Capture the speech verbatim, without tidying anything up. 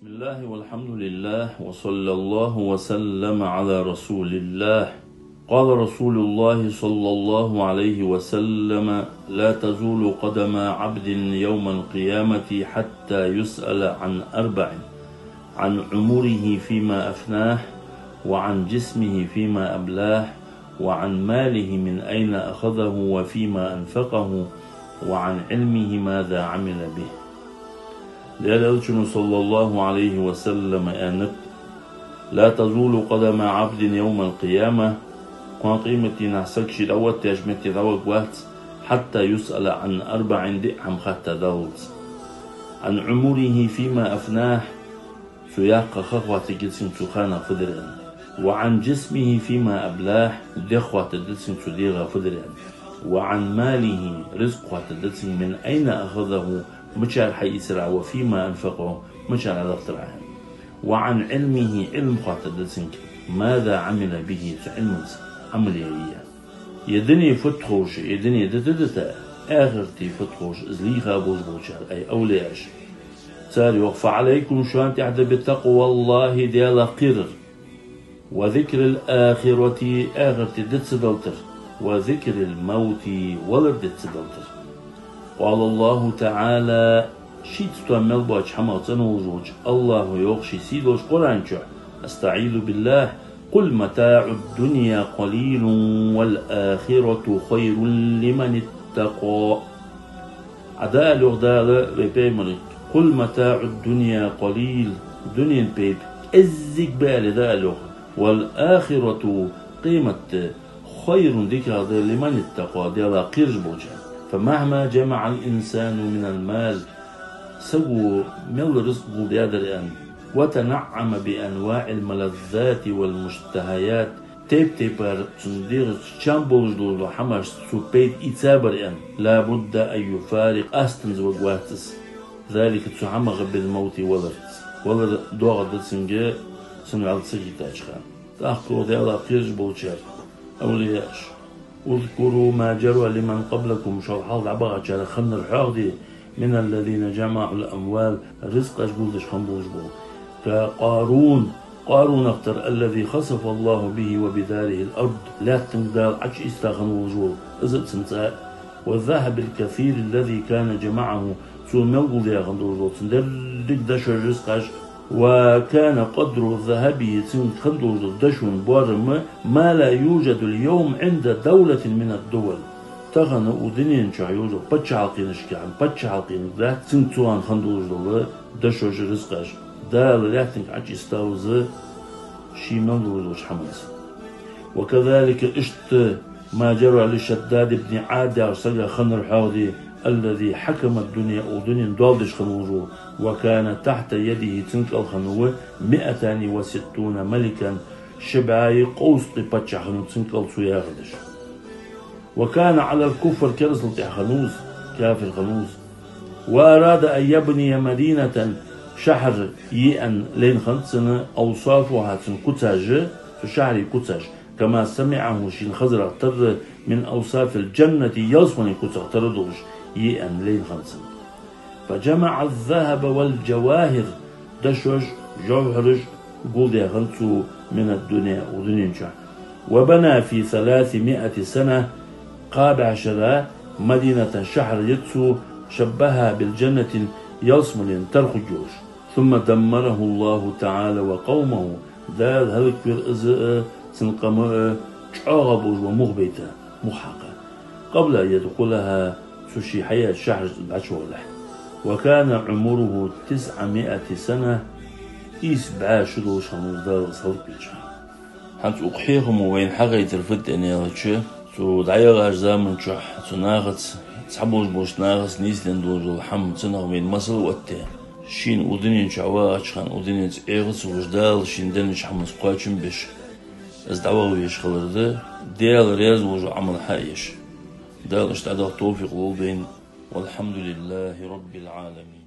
بسم الله والحمد لله وصلى الله وسلم على رسول الله. قال رسول الله صلى الله عليه وسلم: لا تزول قدما عبد يوم القيامة حتى يسأل عن أربع: عن عمره فيما أفناه، وعن جسمه فيما أبلاه، وعن ماله من أين أخذه وفيما أنفقه، وعن علمه ماذا عمل به. Даьла Элчано, صلى الله عليه وسلم, аьннад: لا تزول قدما عبد يوم القيامة, кхоана къематдийнахьа саг ше дӀаоттаеш метте дӀаваргвац, حتى يسأل عن أربع, диъ хӀама хаттадаллалца: عن عمره فيما أفناه, цо яьккха ха хоаттаргья цунга, цо ханах фу дир аьнна. وعن جسمه فيما أبلاه, дегӀ хоаттаргда цунга, цо дегӀа фу дир аьнна. وعن ماله, рузкъа хоаттаргда цунга, من أين أخذه, мичара хьаийцар Ӏа, وفيما أنفقه, мичара Ӏа дахийтар Ӏа аьнна. وعن علمه, Ӏилма хоаттаргда цунга, ماذا عمل به, цу Ӏилманца Ӏамал яьй. Ер дуне фуд ховш, ер дуне дита-дита, ахарат фуд ховш, из лийха болаш болчар, ай, овлияаш. Цар йоах: فعليكم, шоана тӀехьа да, بتقوى الله, Даьлах кхерар, وذكر الآخرة, ахарат диц ца далтар, وذكر الموت, валар диц ца далтар. قال الله تعالى, шийца тоам мел боацача хӀамах цӀена волаш волча АллахӀа йоах ший сийдолча Къуръан чу: أستعيذ بالله: قل متاع الدنيا قليل والآخرة خير لمن اتقى. Ӏа дӀаала, йоах Дала вай Пайхамарга: قل متاع الدنيا قليل, дунен пайда кӀезига ба, аьле, дӀаала, йоах. والآخرة, къематди, خير, дикагӀа да, لمن اتقى, Даьлах кхераш болчарна. فمهما جمع الإنسان من المال, саго мел рузкъа гулдаьдар аьнна, وتنعم بأنواع الملذات والمشتهيات, тайп-тайпара цун дегӀаца чам болаш дола хӀамаш цо пайда ийцабар аьнна, لا بد أن يفارق, къастанза варгвац из, ذلك, цу хӀамах, بالموت, валарца. Валар доагӀаргда цунга цун вӀалла ца хетача хана. ТӀаккха Даьлах кхераш болчар, овлияаш. اذكروا ما جرى لمن قبلكم, шул хьалха дӀабахачарах хиннар хьоахаде, من الذين جمعوا الأموال, рузкъаш гулдеш хинна болаш бола. كقارون, Къарунах тара, الذي خسف الله به وبداره الأرض, лаьттанга Дала Ӏочуийста хинна волаш вола, из а цун цӀа а. والذهب الكثير الذي كان جمعه, цо мел гулдаь хинна долаш дола цун деррига дошо рузкъаш. وكان قدر ذهبه, цун хинна долаш дола дошон боарам, ما لا يوجد اليوم عند دولة من الدول. Тахан укх дунен чу йолаш йола паччахьалкхенашка, паччахьалкхенашка дац цунга цо хинна долаш дола дошо рузкъаш. Дала лаьттанга Ӏочуийстав из ший мел долаш долча хӀаманца. وكذلك, иштта, ما جرى لشداد بن عاد яхача сагах хиннар хьоахаде, الذي حكم الدنيا, укх дунен доал деш хинна волаш вола. وكان تحت يده, цун кӀал хиннав مائتان وستون ملكا, ши бӀаьи кховзткъеи паччахь хиннав цун кӀал, цо яхар деш. وكان على الكفر, керастал тӀа хиннав из, кафир хиннав из. وأراد أن يبني مدينة, шахьар е аьнна лайна хиннад цунна, أوصافها, цун куцаш, цу шахьара куцаш, كما سمعه, шийна хазарах тара, من أوصاف الجنة, ялсмален куцех тара долаш, е аьнна лайна хиннад цунна. فجمع الذهب والجواهر, дошош, жовхьараш гулдаь хиннад цо, من الدنيا, укх дунен чу. وبنى في ثلاثمائة سنة, кхаь бӀаь шера, مدينة, шахьар йир цо, شبهها بالجنة, ялсмален тара хургйолаш. ثم دمره الله تعالى وقومه, Дала хӀалаквир из а, цун къам а, чӀоагӀа болаш бола мух байта, мух хьакха. قبل أن يدخلها, цу ше хьаяьча шахьар чу дӀачувалалехь. وكان عمره تسعمائة سنة, ийс бӀаь шу долаш хиннав из Дала из хӀалаквича. ХӀанз укх хьехамо вайна хьагойтар фуд аьнна аьлча, цу дӀаяхача заман чухь цу нахаца, цхьаболаш болча нахаца нийсденна долаш дола хӀама, цунах вайна масал а оттадаь, шийна укх дунен чу вагӀача хана укх дуненца эгӀац вуш, Дала шийна деннача хӀаманца кхоачам беш, из дӀаваха везаш хилар да, Даьла раьза волаш вола Ӏамал хьаеш. Дала иштта дӀадаха товфикъ лолда вайна. والحمد لله رب العالمين.